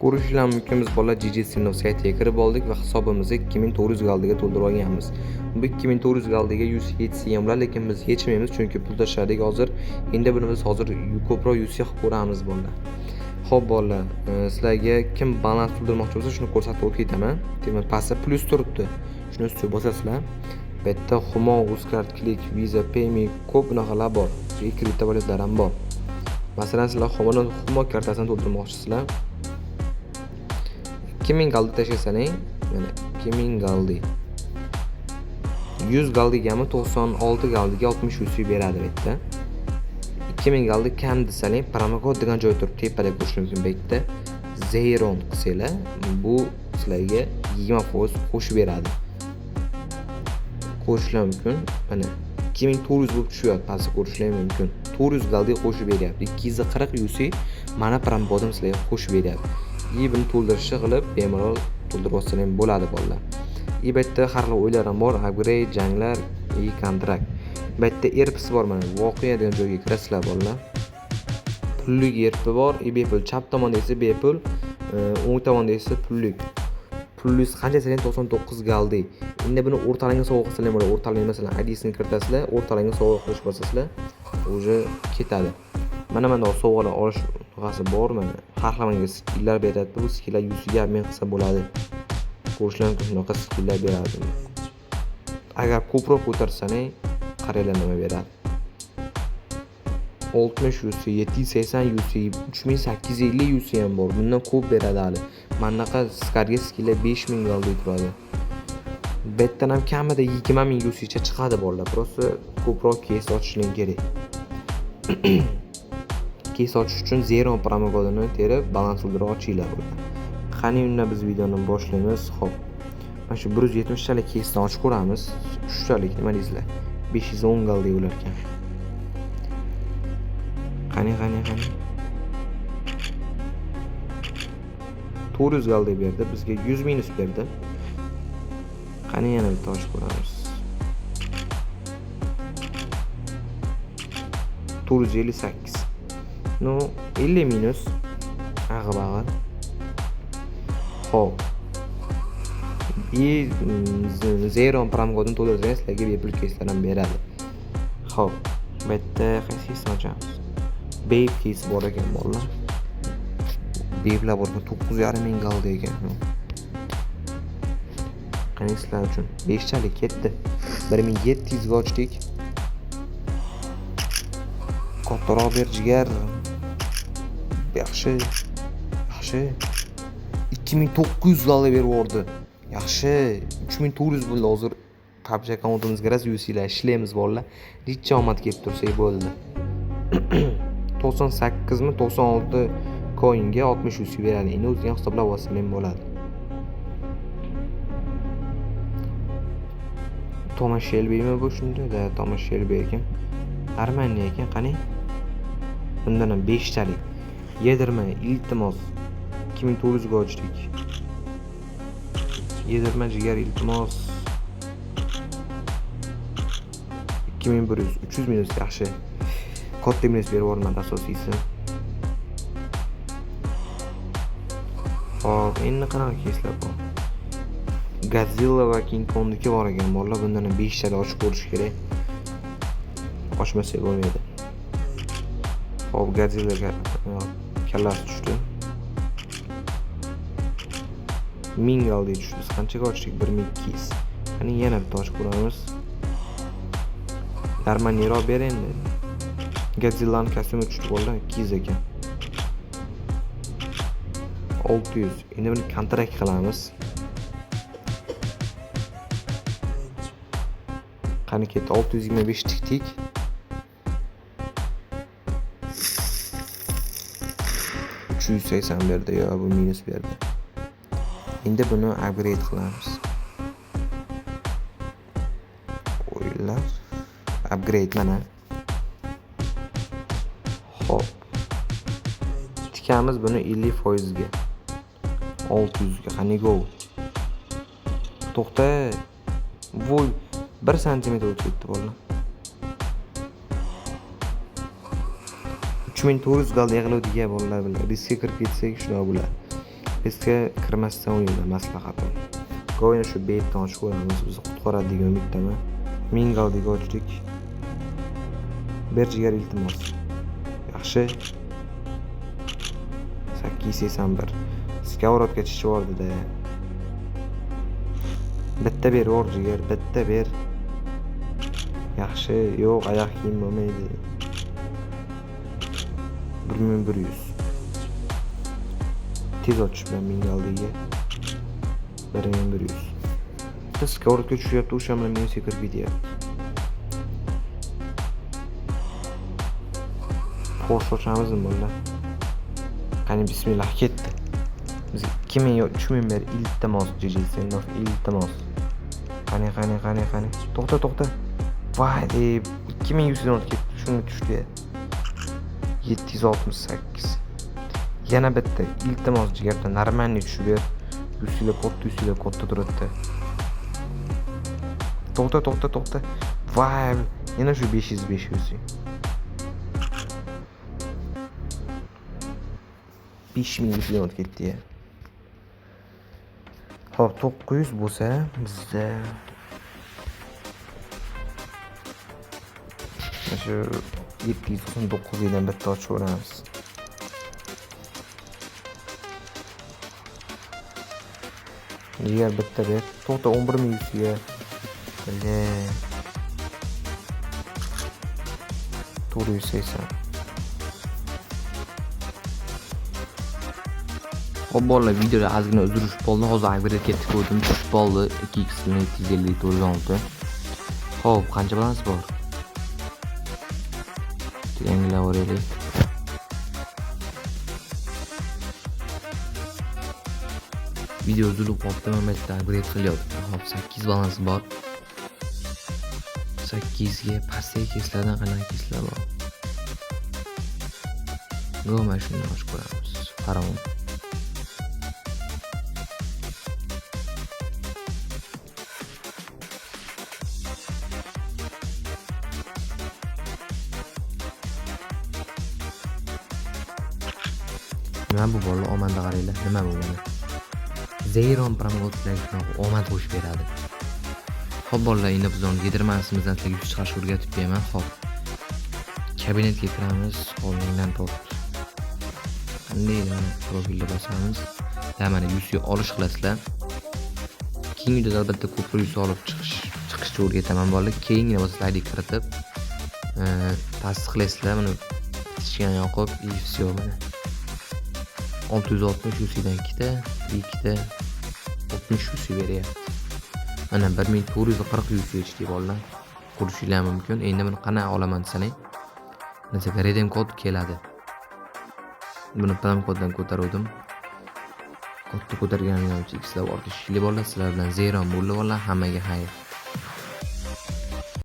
Ko'rishinglar mumkin, biz bola GG Sinov saytiga kirib oldik va hisobimizni 2400 galdiga to'ldirib olganmiz. Bu 2400 galdiga 107 ham bo'ladi, lekin biz yechmaymiz, chunki pul tashladik hozir. Endi buni biz hozir ko'proq 100 qilib ko'ramiz bolalar. Xo'p bolalar, sizlarga kim balans to'ldirmoqchi bo'lsa, shuni ko'rsatib o'tib ketaman. Demak, pastda plyus turibdi. Shuni ustiga bosasizlar. Bu yerda Humo, Uzcard, Click, Visa, Payme ko'p bunaqalar bor. Kriptovalyutalar ham bor. Masalan, sizlar Humo kartasini to'ldirmoqchisizlar. 2000 galdi tashlasaning, mana 2000 galdi. 100 galdigami 96 galdiga 60 UC beradi bu yerda. 2000 galdi kam desaling, promokod degan joy turib tepada ko'rish mumkin bu yerda. Zeyron qilsanglar, bu sizlarga 20% qo'shib beradi. Ko'rishlar mumkin. Mana 2400 bo'lib tushyapti, pastda ko'rishlar mumkin. 400 galdiga qo'shib beryapti. 240 UC mana promokodim sizlarga qo'shib beryapti. И buni to'ldirishni qilib bemalol to'ldirib olsalar ham bo'ladi bolalar. И bu yerda har xil o'yinlar ham bor, upgrade, janglar и kontrakt. Bu yerda ERPsi bor, mana voqea degan joyga kirasizlar bolalar. Pullik ERP bor, и bepul. Chap tomonda esa bepul, o'ng tomonda esa pullik. Pullingiz qancha desangiz 99 galdi. Endi buni o'rtalangga sovg'a qilsalar ham bo'ladi. O'rtalangga masalan IDsini kiritasizlar, o'rtalangga sovg'a qilish bosasizlar, уже ketadi. Mana bunda sovg'alar olish bunaqasi bor, mana har xil menga skilllar beradi. Bu skilllar yuziga обмен qilsa bo'ladi. Ko'rishlar mumkin, shunaqa skilllar beradi. Agar ko'proq ko'tarsaning, qaranglar nima beradi. 60 UC, 780 UC, 3850 UC ham bor. Bundan ko'p beradi hali. Mana bunaqa skarga skilllar 5000 galda turadi. Bu yerdan ham kamida 20 000 UC cha chiqadi bolalar. Просто ko'proq кейс ochishing kerak. Кейс ochish uchun Zero promokodini terib balans to'ldirib ochinglar bular. Qani unda biz videoni boshlaymiz. Xo'p. Mana shu 170 talik keysni ochib ko'ramiz. 3 talik nima deysizlar? 510 galda bo'lar ekan. Qani, qani, qani. 400 galda berdi, bizga 100 minus berdi. Qani yana bitta ochib ko'ramiz. 458. Ну, 50 minus. Ag'ir-bag'ir. Xo'p. И Zero promokodini to'ldirsangiz sizlarga bepul keyslar ham beradi. Xo'p, bu yerda qaysi keysni ochamiz? Babe keys bor ekan bolalar. Babe'lar bor ekan, 9,5 ming galda ekan. Qani sizlar uchun 5 talik ketdi. 1700 ga ochdik. Kattaroq ber jigar. Yaxshi. Yaxshi. 2900 galda berib yubordi. Yaxshi. 3400 bo'ldi hozir. PUBG akkauntimizga rosa UC'lar ishlaymiz bolalar. Necha omad kelib tursa bo'ldi. 98 mi 96 coinga 60 UC beradi. Endi o'zing hisoblab olsang ham bo'ladi. Thomas Shelbymi bu shunda? Da, Thomas Shelby ekan. Armaniya ekan, qani? Bundan ham 5 talik. Yedirma, iltimos. 2400 ga ochdik. Yedirma jigar, iltimos. 2100, 300 minus yaxshi. Katta minus berib yubormadi asosiysi. Xo'p, endi qanaqa keyslar bor? Godzilla va King Kong'niki bor ekan bolalar. Bundan ham 5 talik ochib ko'rish kerak. Ochmasak bo'lmaydi. Xo'p, Godzillaga kallasi tushdi. 1000 galda tushdi. Biz qanchaga ochdik? 1200. Qani yana bitta ochib ko'ramiz. Normalniroq ber endi. Godzilla'ning kostyumi tushdi bolalar, 200 ekan. 600. Endi buni kontrakt qilamiz. Qani ketdi 625 tikdik. 380 berdi, yo bu minus berdi. Endi buni upgrade qilamiz. O'yinlar upgrade mana. Xo'p. Tikamiz buni 50% ga. 600 ga. Qani go. To'xta. Voy, 1 santimetr o'tib ketdi bolalar. 3400 gol yig'iluvdik bolalar bilan. Riskka kirib ketsak shunaqa bo'ladi. Marketplace'ga kirmasdan o'ynanglar, maslahatim. Go'yo shu betdan ochib qo'yamiz, bizni qutqaradi degan umiddaman. 1000 goldiga ochdik. Ber jigar, iltimos. Yaxshi. 881. Skоворodga tushib yubordi-da. Bitta ber, or jigar, bitta ber. Yaxshi, yo'q, oyoq kiyim bo'lmaydi. 1100. Tez ochish bilan 1000 goldiga. 1100. Bitta skоворodga tushyapti, o'sha bilan minusga kirib ketyapti. Porsche ochamizmi bolalar? Qani bismillah ketdi. Bizga 2000 yo 3000 ber, iltimos, GG Sendoff, iltimos. Qani, qani, qani, qani. To'xta, to'xta. Voy deb 2100 dan o'tib ketdi, shunga tushdi. 768. Yana bitta, iltimos jigarda normalniy tushib ber. Yuzinglar katta, yuzinglar katta turadi. To'xta, to'xta, to'xta. Voy, yana shu 505 yuz. 5100 dan o'tib ketdi ya. Xo'p, 900 bo'lsa bizda mana shu 799 dan bitta ochib ko'ramiz. Jigar bitta ber. To'xta, 11100 ga. Bile. 480. Hop bolalar, videoda ozgina uzilish bo'ldi. Hozir upgrade ketdi, ko'rdim, tushib qoldi. 2x 754. Xo'p, qancha balans bor? Yangilab o'raylik. Video uzilib qolibdi, mana bu yerda upgrade qilyapti. Hop, 8 balans bor. 8 ga pastdagi keslardan qanaqa keslar bor? Go, mana shuni ochib ko'ramiz. Faraon. Nima bu bolalar, omadni qaranglar, nima bu mana? Zeyron promotlar shunaqa omad qo'shib beradi. Xo'p bolalar, endi biz uni yedirmasimizdan sizlarga yuz chiqarishni o'rgatib beraman. Xo'p. Kabinetga kiramiz, xo'p, yangidan to'rt. Qanday mana profilga bosamiz. Da mana yuzga olish qilasizlar. Keyingi videoda albatta ko'proq yuz olib chiqishni o'rgataman bolalar. Keyingina bo'lsa slaydiga kiritib, tasdiqlaysizlar. Mana bitishgan yoqib, и всё mana. 660 UC'dan ikkita, ikkita 60 UC beryapti. Mana 1440 UC ichdi bolalar. Ko'rishinglar mumkin. Endi buni qanday olaman desangiz, mesela redeem kod keladi. Buni prom koddan ko'taruvdim. Kodni ko'targanimdan keyin X lar bor. Ishli bolalar, sizlar bilan Zeyron bo'ldi bolalar. Hammaga xayr.